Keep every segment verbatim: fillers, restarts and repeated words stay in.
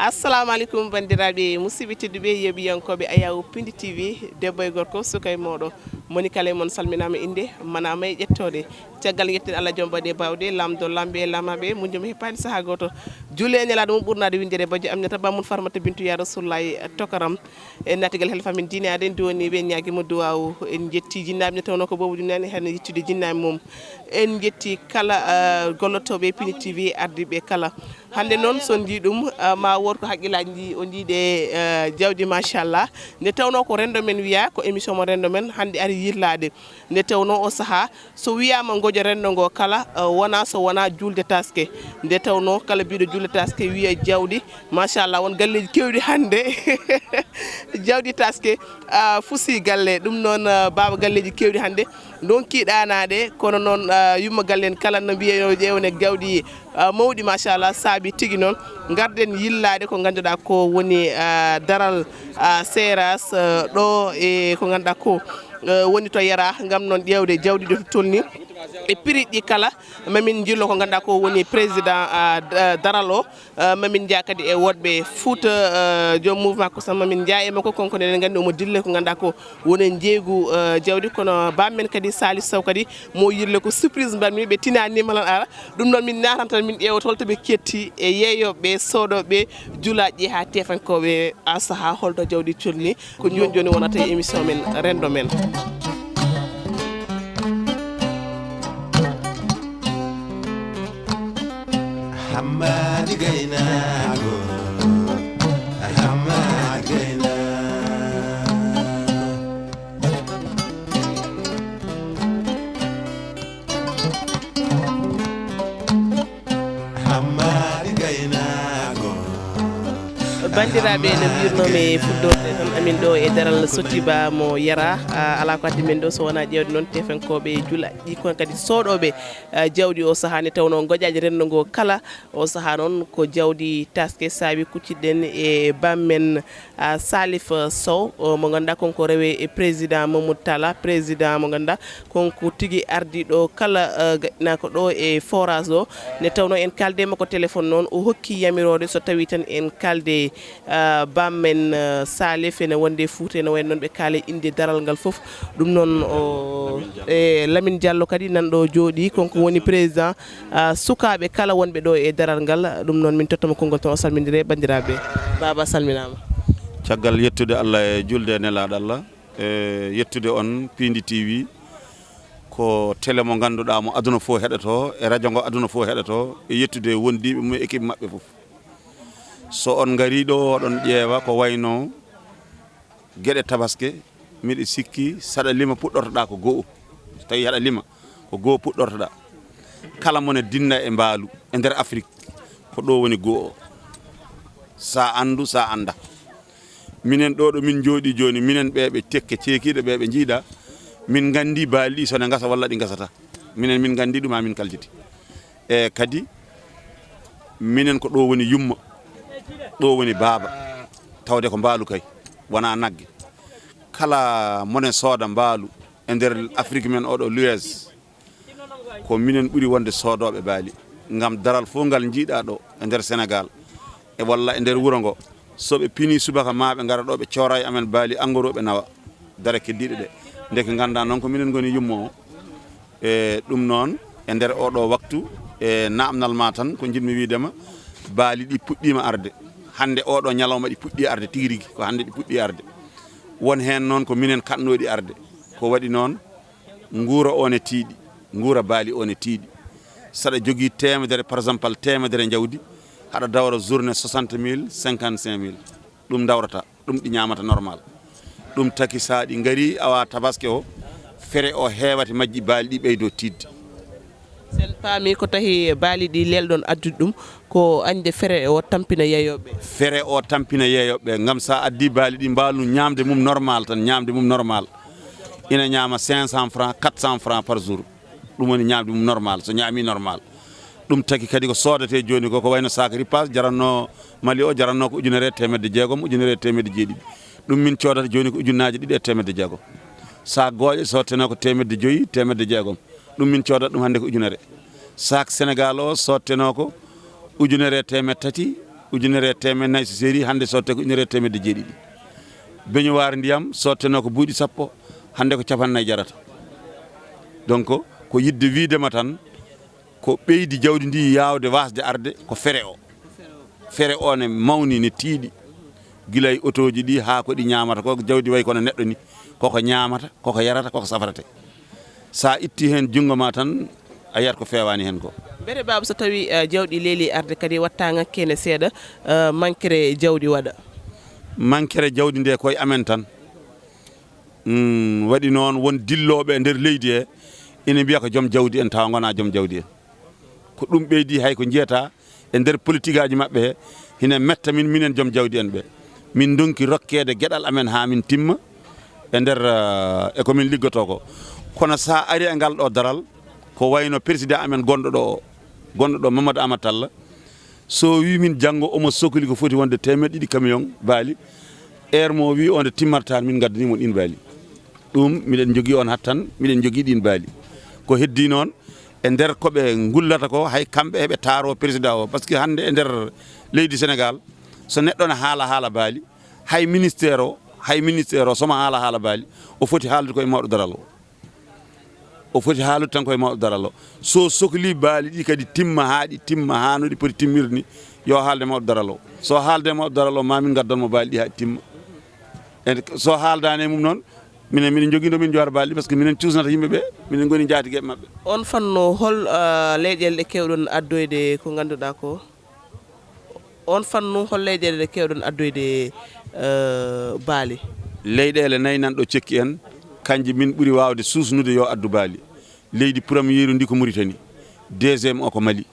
Assalamu aleykum, banndiraaɓe musidɓe tedduɓe, yeeɓiyankooɓe Ayaw Pindi T V, debbo e gorko, suka e mawɗo, moni kala e mon salminaama innde, manaama e ƴettoode. Caggal yettude Allah joom baɗe bawɗe, laamɗo laamɓe e laamaaɓe, muñjo mo heppaani sahaa gooto. Juule e nelaaɗo mum ɓurnaade winndere bajjo Aminata Ba mum Farmata Bintu ya Rasulullahi tokaram. En naatigal helfa min diine aade en duwaniiɓe, en ñaagii mo duwaawu. En njetti jinnaaɓe nde tawnoo ko boobo ɗum nani heen yettude jinnaaɓe mum. En njetti kala, ah, gollotooɓe Pindi T V ardiiɓe kala. Hannde noon so on njii ɗum, ah, ma wood ko hakkillaaji ndi o njii ɗe, ah, jawdi machallah. Nde tawnoo ko renndo men wiyaa, ko émission mo renndo men hannde ari yirlaade. Nde tawnoo o sahaa so wiyaama ngojo renndo ngo kala, ah, wonaa so wonaa juulde taske. Nde tawnoo kala biiɗo juulde taske wiya jawdi machallah, won galleeji keewɗi hannde. Jawdi taske, ah, fusi galle. Ɗum noon, ah, baaba galleeji keewɗi hannde ndonki ɗaanaade, kono noon, ah, yumma galle en kala no mbiye yo ƴeewne jawdi, ah, mawɗi machallah, saabi tigi noon ngarden yillaade ko ngannduɗaa ko woni, ah, daral, ah, Seras, ah, ɗo e ko ngannduɗaa ko, ah, woni to Yara, ngam noon ƴeewde jawdi ɗo to tolni e prix ɗi kala. Mamin njillo ko ngannduɗaa ko woni président, ah, d-, daral o. Ah, mamin njaa kadi e woɗɓe Fuuta, ah, joom mouvement kosam, mamin njaa e makko, kanko ne eɗen nganndi omo dille ko ngannduɗaa ko woni njeeygu, ah, jawdi, kono bammen kadi Salif Sow kadi mo yirle ko surprise mbaɗmi, ɓe tinanima lan ara. Ɗum noon min naatan tan min ƴeewa to hol to ɓe ketti e yeeyooɓe, soodooɓe, julaaji haa tefankooɓe a sahaa hol to jawdi colni. Ko jooni jooni wonata e émission men renndo men. Hammadi Gaynaago, Hammadi Gaynaago. Hammadi Gaynaago. Banndiraaɓe, no mbirnoomi e fuɗɗoode tan, amin ɗo e daral Sotiba mo Yara, ah, alaa ko addi min ɗo so wonaa ƴeewde noon tefankooɓe, julaaji, kono kadi soodooɓe, ah, jawdi o sahaa nde tawnoo ngoƴaaji renndo ngo kala. O sahaa noon ko jawdi taske saabi kuccitɗen e bammen, ah, Salif Sow, o mo ngannduɗaa kanko rewe e président Mamadou Talla, président mo ngannduɗaa kanko tigi ardi ɗo kala, ah, gaynako ɗo e forage o. Nde tawnoo en kaalde makko téléphone noon, o hokki yamiroode so tawi tan en kaalde, ah, bammen, ah, Salif ene wonde Fuuta, ene wayi noon ɓe kaale innde daral ngal fof. Ɗum noon o, e Lamine Diallo kadi nan ɗo jooɗii, kanko woni président, ah, sukaaɓe kala wonɓe ɗo e daral ngal. Ɗum noon min tottamo konngol tan o salmindire banndiraaɓe. Baaba salminaama. Caggal yettude Allah e julde e nelaaɗo Allah, e yettude on Pindi T V, ko télé mo ngannduɗaa mo aduna fof heɗoto, e radio ngo aduna fof heɗoto, e yettude wondiiɓe mum e équipe maɓɓe fof. So on ngarii ɗo, oɗon ƴeewa ko wayno geɗe tabaske, miɗo sikki saɗa lima puɗɗortoɗaa ko go'o. So tawi haɗa lima, ko go'o puɗɗortoɗaa. Kala mone dinna e mbaalu e nder Afrik, ko ɗo woni go'o. Sa anndu, sa annda. Minen ɗo, ɗo min njooɗi jooni, minen ɓe ɓe tekke ceekiiɗo ɓe ɓe njiiɗa, min nganndi baali ɗi so ne ngasa walla ɗi ngasata. Minen min nganndi ɗum, haa min kaljiti. E kadi, minen ko ɗo woni yumma, ɗo woni baaba, tawde ko mbaalu kay, wonaa nagge. Kala mone sooda mbaalu e nder Afrik men oɗo Lues, ko minen ɓuri wonde soodooɓe baali. Ngam daral fof ngal njiiɗa ɗo e nder Senegal, e walla e nder wuro ngo, so ɓe pini subaka ma ɓe ngara ɗo, ɓe coora e amen baali angoro, ɓe nawa dara keddiiɗe ɗe. Ndeke ngannda noon ko minen ngoni yumma o. E ɗum noon, e nder oɗo waktu, e naamnal ma tan, ko njiɗmi wiide ma, baali ɗi puɗɗiima arde. Hannde oɗo ñalawma ɗi puɗɗi arde tigi rigi, ko hannde ɗi puɗɗi arde. Won heen noon ko minen kaɗnooɗi arde. Ko waɗi noon, nguura o ne tiiɗi, nguura baali o ne tiiɗi. Saɗa jogii teemedere, par exemple, teemedere njawdi, haɗa dawra journée soixante mille, cinquante-cinq mille. Ɗum dawrata, ɗum ɗi ñaamata normal. Ɗum taki so ɗi ngari, awa tabaski o, fere o heewata majji baali ɗi ɓeydo tiiɗde. Sen paami ko tahi baali ɗi leelɗon addude ɗum, ko añde fere o tampina yeeyooɓe. Fere o tampina yeeyooɓe, ngam sa addi baali ɗi mbaalu ñaamde mum normal tan, ñaamde mum normal. Ina ñaama cinq cents francs, quatre cents francs par jour. Ɗum woni ñaamde mum normal, so ñaami normal. Ɗum taki kadi ko soodate jooni ko, ko wayno sac ripaas jaranno Mali o, jaranno ko ujunere e teemedde jeegom, ujunere e teemedde jeeɗiɗi. Ɗum min coodata jooni ko ujunnaaje ɗiɗi e teemedde jeegom. Sac gooƴe soodeteno ko teemedde joyi, teemedde jeegom. Ɗum min coodata ɗum hannde ko ujunere. Sac Sénégal o sottenoo ko ujunere e teemeɗɗe tati, ujunere e teemeɗɗe nayi so seeri, hannde sotte ko ujunere e teemeɗɗe jeeɗiɗi. Beñuwaar ndiyam sottenoo ko buuɗi sappo, hannde ko capanɗe nayi jarata. Donc, ko yiɗde wiide ma tan, ko ɓeydi jawdi ndi yaawde waasde arde ko fere o. Fere o ne mawni, ne tiiɗi. Gila e otooji ɗi haa ko ɗi ñaamata ko, jawdi wayi kono neɗɗo ni. Koko ñaamata, koko yarata, koko safrate. Sa itti heen junngo ma tan, a yiyat ko feewaani heen ko. Mbete, Baaba, so tawi, eh, jawdi leeli arde kadi, watta ŋakkeende seeɗa, eh, mankere jawdi waɗa? Mankere jawdi nde koye amen tan. Mm, waɗi noon, won dillooɓe e nder leydi he, ina mbiya ko joom jawdi en, tawa ngonaa joom jawdi en. Ko ɗum ɓeydi hay ko njiyata e nder politigaaji maɓɓe he, hina metta min, minen joom jawdi en ɓe. Min ndonki rokkeede geɗal amen haa min timma e nder, eh, e ko min liggotoo ko. Kono sa ari e ngal ɗo daral, ko wayno président amen gonɗo ɗo o, gonɗo ɗo Mamadou Amadou Talla, so wi min janngo omo sokli ko foti wonde teemeɗɗe ɗiɗi camion baali, heure mo wi o nde timmartaan, min ngaddani mon ɗin baali. Ɗum miɗen njogii on hattan, miɗen njogii ɗin baali. Ko heddi noon, e nder ko ɓe ngullata ko, hay kamɓe heɓe taaro président o. Parce que hannde e nder leydi Sénégal, so neɗɗo ne haala haala baali, hay ministère o, hay ministère o, somo haala haala baali, o foti haaldude ko e mawɗo daral o. O foti haalude tan ko e mawɗo daral o. So sokli baali ɗi kadi timma haa ɗi timma, haa no ɗi poti timmirde ni, yo haalde e mawɗo daral o. So haalde e mawɗo daral o, ma min ngaddon mo baali ɗi haa ɗi timma. E so haaldaani e mum noon, minen miɗen njogii ɗo min njowata baali ɗi, parce que minen cuusnata yimɓe ɓe, minen ngoni njaatigeeɓe maɓɓe. On fannu, hol, ah, leyɗeele ɗe keewɗon addoyde ko ngannduɗaa ko? On fannu, hol leyɗeele ɗe keewɗon addoyde, eh, baali? Leyɗeele nayi nan ɗo cekki en, kanji min ɓuri waawde suusnude yo addu baali. Leydi première ndi ko Mauritanie, deuxième o ko Mali,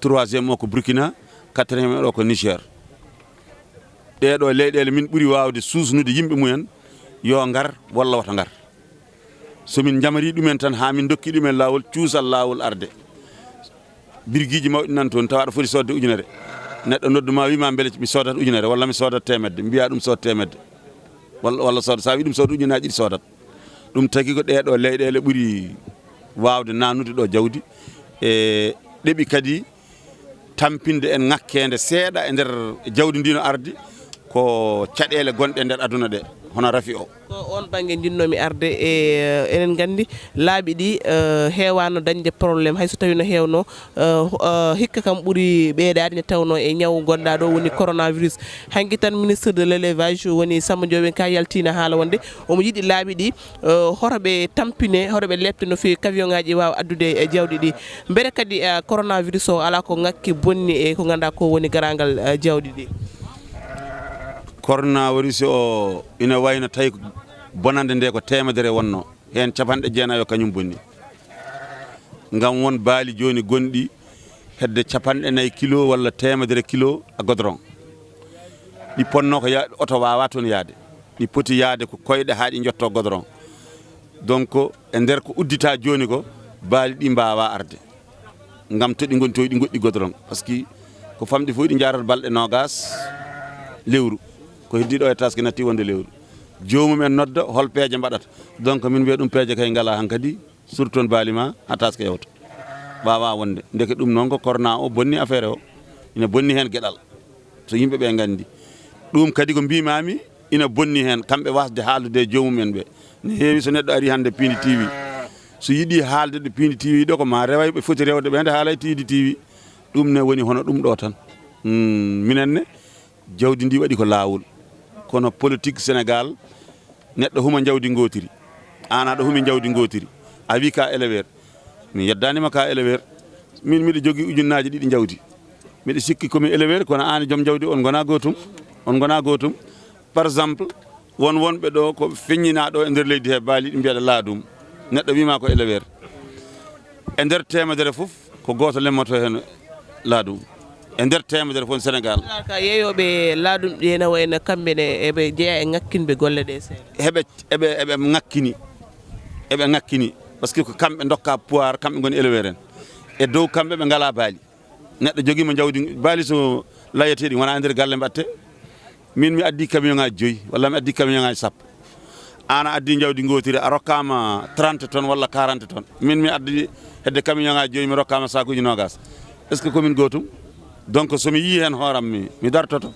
troisième o ko Burkina, quatrième o ko Niger. Ɗee ɗo leyɗeele min ɓuri waawde suusnude yimɓe mumen yo ngar walla wata ngar. So min njamari ɗumen tan, haa min ndokki ɗumen laawol, cuusal laawol arde. Birgiiji mawɗi nan toon, tawa aɗa foti soodde ujunere. Neɗɗo noddu ma, wii ma, mbele mi soodat ujunere, walla mi soodat teemedde, mbiya ɗum sood teemedde, walla, walla sood, sa wii ɗum sood ujunnaaji ɗiɗi, soodat. Ɗum tagi ko ɗee ɗo leyɗeele ɓuri waawde naannude ɗo jawdi, e ɗeɓi kadi tampinde en ŋakkeende seeɗa e nder jawdi ndi no ardi, ko caɗeele gonɗe e nder aduna ɗe, hono rafi o. Ko on bannge njinnoomi arde, e, enen nganndi laabi ɗi, eh, heewaano dañde problème, hay so tawi no heewno, eh, ho-, eh, hikka kam ɓuri ɓeydaade nde tawnoo e ñaw gonɗaa ɗo woni coronavirus. Hanki tan ministre de l'élevage woni Samba Ndiobène Ka yaltiino haala wonde omo yiɗi laabi ɗi, eh, hoto ɓe tampine, hoto ɓe leepte no feewi, camion ŋaaji waawa addude e jawdi ɗi. Mbele kadi, eh, coronavirus o alaa ko ŋakki bonni e ko ngannduɗaa ko woni garaangal, eh, jawdi ɗi? Coronavirus o ina wayno tawi ko bonannde nde ko teemedere wonno, heen capanɗe jeenayi o kañum bonni. Ngam won baali jooni gonɗi hedde capanɗe nayi kilo walla teemedere kilo a godorong. Ɗi ponno ko ya-, oto waawa toon yaade. Ɗi poti yaade ko koyɗe haa ɗi njotto godorong. Donc, e nder ko uddita jooni ko, baali ɗi mbaawa arde. Ngam to ɗi ngoni to, ɗi ngoɗɗi godorong. Parce que ko famɗi fof ɗi njarat balɗe noogas lewru. Ko heddi ɗo e taske natti wonde lewru. Joomum en nodda hol peeje mbaɗata. Donc, min mbiya ɗum peeje kay ngala hankadi. Surtout toon baali ma, haa taske yawta. Waawa wonde. Ndeke ɗum noon ko corona o bonni affaire o. Ina bonni heen geɗal. So yimɓe ɓe nganndi. Ɗum kadi ko mbimami ina bonni heen, kamɓe wasde haaldude e joomum en ɓe. Ne heewi so neɗɗo ari hannde Pindi T V. So yiɗi haalde ɗo Pindi T V ɗo, ko ma rewa ɓe foti rewde ɓe nde haala e Pindi T V. Ɗum ne woni hono ɗum ɗo tan. Hmm, minen ne, jawdi ndi waɗi ko laawol. Kono politique Sénégal, neɗɗo huma jawdi ngootiri. Aan aɗa humi jawdi ngootiri. A wi ka éleveur. Mi yeddaani ma ka éleveur. Min miɗo jogii ujunnaaji ɗiɗi jawdi. Miɗo sikki ko mi éleveur, kono aan joom jawdi on ngona gootum. On ngona gootum. Par exemple, won wonɓe ɗo ko feññinaa ɗo e nder leydi he baali ɗi mbiyaɗa laadum. Neɗɗo wima ko éleveur. E nder teemedere fof, ko gooto lemmoto heen laadum. E nder teemedere fof Sénégal. Ka yeeyooɓe laadum ɗi ene wayno kamɓe ne eɓe jeyaa e ŋakkinɓe golle ɗe seeɗa. Heɓe, eɓe, eɓe ŋakkini. Eɓe ŋakkini. Parce que ko kamɓe ndokka pouvoir, kamɓe ngoni éleveur en. E dow kamɓe ɓe ngalaa baali. Neɗɗo jogiima jawdi, baali so layeteeɗi wonaa e nder galle mbaɗte. Min mi addi camion ŋaaji joyi, walla mi addi camion ŋaaji sappo. Aan a addi njawdi ngootiri, a rokkaama trente tonnes walla quarante tonnes. Min mi addi hedde camion ŋaaji joyi, mi rokkaama saakuuji noogas. Est-ce que ko min gootum? Donc, so mi yii heen hooram mi, mi dartoto.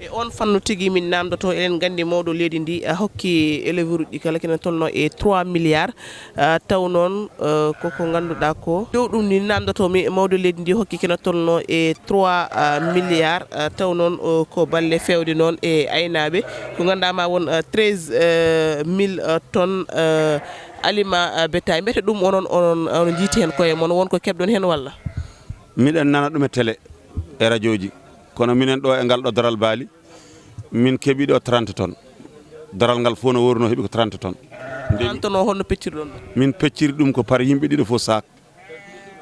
E oon fannu tigi min naamndotoo, eɗen nganndi mawɗo leydi ndi, a hokki éleveur uji kala kene tolno e trois milliards. Ah, taw noon, eh, koko ngannduɗaa ko. Dow ɗum ni naamndotoo mi, mawɗo leydi ndi hokki kene tolno e trois, ah, milliards. Ah, taw noon, oh, ko balle feewde noon e aynaaɓe. Ko ngannduɗaa ma won, ah, treize, eh, mille, ah, tonnes, eh, aliment, ah, bétail. Mbete ɗum onon, onon, onon njiiti heen koye mon, won ko keɓɗon heen walla? Miɗen nana ɗum e télé, e rajooji. Kono minen ɗo e ngal ɗo daral baali, min keɓi ɗo trente tonnes. Daral ngal fof no worno heɓi ko trente tonnes. Nde mi- An toon o holno peccirɗon ɗum? Min pecciri ɗum ko par yimɓe ɗiɗo fof saak,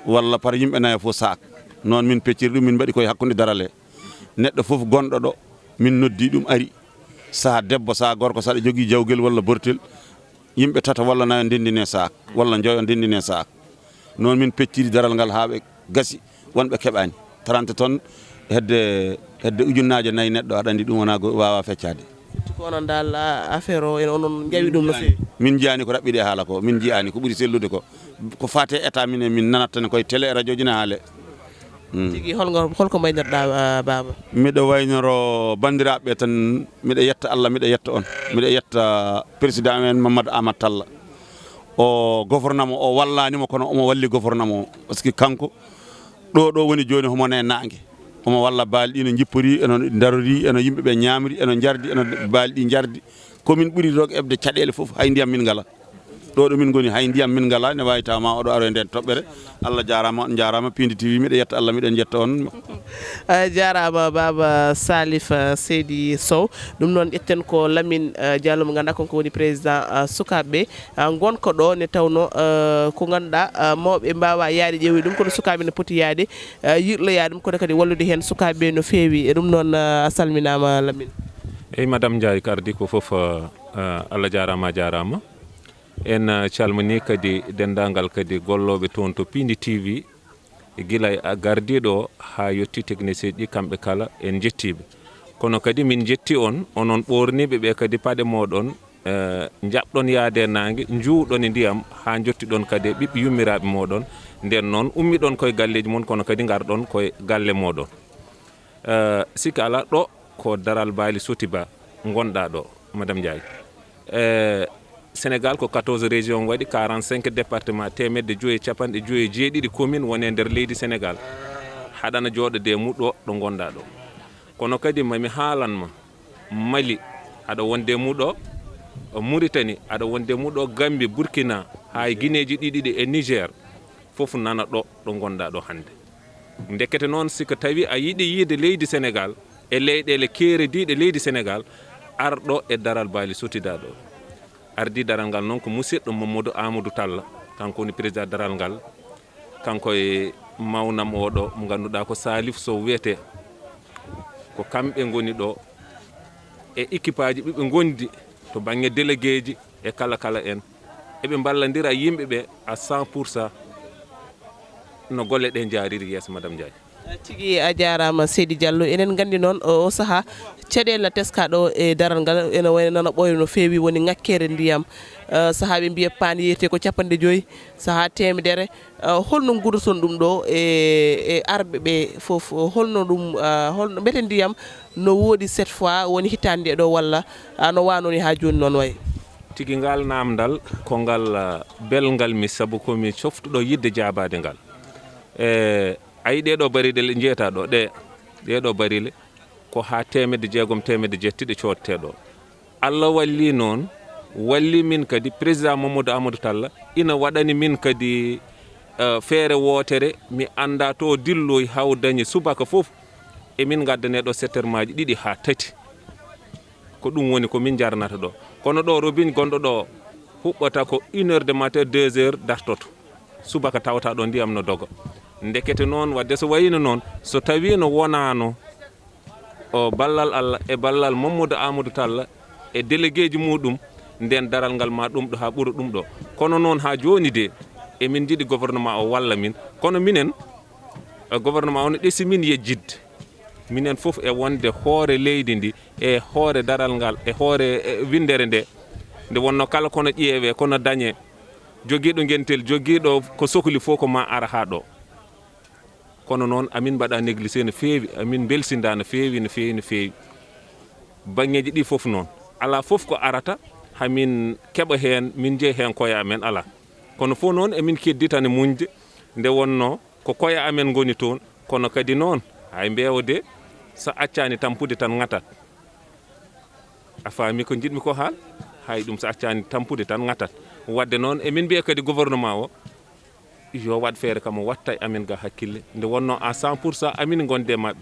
walla par yimɓe nayo fof saak. Noon min pecciri ɗum, min mbaɗi koye hakkunde daral he. Neɗɗo fof gonɗo ɗo, min noddi ɗum ari. Saha debbo, saha gorko, saɗa jogii jawgel walla bortel, yimɓe tato walla nayo ndendine saak, walla njoyo ndendine saak. Noon min pecciri daral ngal haa ɓe gasi, wonɓe keɓaani. Trente tonnes hedde, hedde ujunnaaje nayi neɗɗo, aɗa anndi ɗum wonaa go-, waawaa feccaade. Firti ko onon dal, a-, affaire o, en onon njawi ɗum no feewi? Min njiyaani ko raɓɓiɗi e haala ko, min njiyaani ko ɓuri sellude ko. Ko faati e état minen, min nanat tan koye télé e rajooji ne haale. Mm. Tigi, holngo-, holko mbaynorɗaa, ah, baaba? Miɗo waynoro banndiraaɓe tan, miɗo yetta Allah, miɗo yetta on. Miɗo yetta président men Mamadou Amadou Talla. O gouvernement o wallaani mo, kono omo walli gouvernement o. Parce que kanko, ɗo, ɗo woni jooni, homo ne naange. Omo walla baali ɗi no njippori, eno darori, eno yimɓe ɓe ñaamri, eno njardi, eno baali ɗi njardi. Ko min ɓuri rog eɓde caɗeele fof, hay ndiyam min ngala. Ɗo, ɗo min ngoni, hay ndiyam min ngala, ne waawi taw ma oɗo aro e nden toɓɓere. Allah jaaraama, on njaaraama, Pindi T V, miɗo yetta Allah, miɗen yetta on. A jaaraama, Baaba Salif, eh, Seydi Sow. Ɗum noon, ƴetten ko Lamine, eh, Diallo, mo ngannduɗaa, kanko woni président, eh, sukaaɓe ɓe, eh, ngonka ɗo, nde tawno, eh, ko ngannduɗaa, eh, mawɓe mbaawaa yahde ƴeewoya ɗum, kono sukaaɓe ne poti yahde, eh, yirloya ɗum, kono kadi wallude heen sukaaɓe ɓe no feewi. E ɗum noon, eh, a salminaama, Lamine. Eyi, Madame Ndiaye, ko ardi ko fof, eh, eh, Allah jaaraama, a jaaraama. En, eh, calminii kadi denndaangal kadi gollooɓe toon to Pindi T V, gila e gardiiɗo o haa yettii technicien ji, kamɓe kala en njettii ɓe. Kono kadi min njettii on, onon ɓoorniiɓe ɓe kadi paɗe mooɗon, eh, njaɓɗon yahde e naange, njuwɗon e ndiyam haa njottiɗon kadi e ɓiɓɓe yummiraaɓe mooɗon. Nden noon, ummiɗon koye galleeji mon, kono kadi ngarɗon koye galle mooɗon. Eh, sikka alaa, ɗo ko Daral Baali Sotiba ngonɗaa ɗo, Madame Ndiaye. Eh, Sénégal ko quatorze région waɗi, quarante-cinq département, teemedde joyi e capanɗe joyi e jeeɗiɗi commune woni e nder leydi Sénégal. Haɗana jooɗodee mu ɗo, ɗo ngonɗaa ɗo. Kono kadi mami haalan ma, Mali, aɗa wonde mu ɗo, Mauritanie, aɗa wonde mu ɗo, Gambie, Burkina, haa e Guinéeji ɗiɗi ɗi e Niger, fof nana ɗo, ɗo ngonɗaa ɗo hannde. Ndekete noon, si ko tawi a yiɗi yiide leydi Sénégal e leyɗeele keerediiɗe leydi Sénégal, ar ɗo e Daral Baali Sotiba ɗo. Ardii daral ngal noon ko musidɗo Mamadou Amadou Talla, kanko woni président daral ngal, kanko e mawnam oɗo mo ngannduɗaa ko Salif Sow wiyetee. Ko kamɓe ngoni ɗo e équipe aji ɓe ɓe ngondi to bannge délégué ji e kala kala en. Eɓe mballondira yimɓe ɓe à cent pour cent no golle ɗe njaariri yeeso, Madame Ndiaye. Tigi, a jaaraama, Seydi Diallo. Eɗen nganndi noon, o, o sahaa, caɗeele na teskaa ɗo e daral ngal, ene wayi no nana ɓooya no feewi, woni ŋakkeere ndiyam. Eh, sahaa ɓe mbiya paan yeeyetee ko capanɗe joyi, sahaa teemedere. Eh, holno nguurdoton ɗum ɗo e, e arɓe ɓe fof? Holno ɗum, eh, holno, mbete ndiyam no woodi cette fois, woni hitaande nde ɗo, walla, ah, no waanoo ni haa jooni noon wayi? Tigi, ngal naamndal ko ngal, ah, belngal mi, sabu ko mi coftuɗo yiɗde jaabaade ngal. E, a yii ɗee ɗoo bariiɗe le njeetaa ɗo, ɗe, ɗee ɗoo bariiɗe ko haa teemedde jeegom, teemedde jeetati ɗe coodetee ɗo. Allah walli noon, walli min kadi, président Mamadou Amadou Talla ina waɗani min kadi, eh, feere wootere, mi anndaa to dilloyi, haa o dañi subaka fof, emin ngaddanee ɗo sept heures maaji ɗiɗi haa tati. Ko ɗum woni ko min njarnata ɗo. Kono ɗo robinet gonɗo ɗo huɓɓata ko une heure de matin, deux heures dartoto. Subaka tawata ɗo ndiyam no doga. Ndekete noon, wadde so wayino noon, so tawiino wonaano o ballal Allah e ballal Mamadou Amadou Talla e délégué ji muɗum, nden daral ngal ma ɗum ɗo haa ɓura ɗum ɗo. Kono noon haa jooni de, emin njiɗi gouvernement o walla min. Kono minen, e gouvernement o no ɗesi min yejjitde. Minen fof e wonde hoore leydi ndi, e hoore daral ngal, e hoore, e winndere nde, Nde wonno kala kono ƴeewe, kono dañe, jogiiɗo ngentel, jogiiɗo ko sokli fof ko ma ara haa ɗo. Kono noon amin mbaɗa négligé no feewi, amin mbelsinda no feewi, no feewi, no feewi. Baŋŋeeji ɗi fof noon, alaa fof ko arata hamin keɓa heen, min njeya heen koye amen, alaa. Kono fof noon emin kedditana muñde, nde wonno ko koye amen ngoni toon, kono kadi noon hay mbeewa de, so accaani tampude tan ŋatat. A faami ko njiɗmi ko haal? Hay ɗum so accaani tampude tan ŋatat. Wadde noon emin mbiya kadi gouvernement o yo waɗ feere kam o watta e amen ga hakkille, nde wonno à cent pour cent amin ngonde e maɓɓe.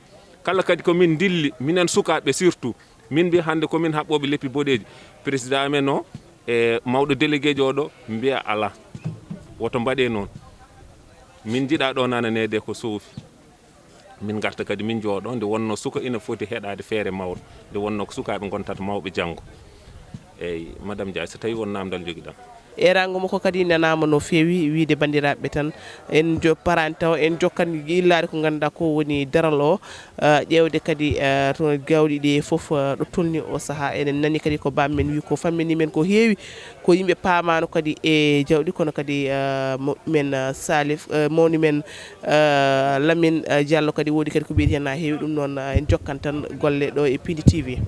Kala kadi ko min ndilli, minen sukaaɓe surtout, min mbiya hannde ko min haɓɓooɓe leppi boɗeeji. Président amen o e mawɗo délégué jo ɗo mbiya alaa. Woto mbaɗe noon. Min njiɗa ɗo nananeede ko soofi. Min ngarta kadi min jooɗo, nde wonno suka ina foti heɗaade feere mawɗo, nde wonno ko sukaaɓe ngontata mawɓe janngo. Eyi, Madame Ndiaye, so tawi won namdal njogiɗa. Eeraango makko kadi nanaama no feewi, wiide banndiraaɓe tan, en jo-, paraani taw, en jokkan yillaade ko ngannduɗaa ko woni daral o, ah, ƴeewde kadi, ah, to gawɗi ɗi fof, ah, ɗo tolni o sahaa. Eɗen nani kadi ko baam men wi ko fammini men ko heewi, ko yimɓe paamaano kadi e jawɗi, kono kadi, ah, mo-, men, ah, Salif, ah, mawni men, ah, Lamine, ah, Diallo kadi woodi kadi ko ɓeyti heen haa heewi. Ɗum noon, ah, en jokkan tan golle ɗo e Pindi T V.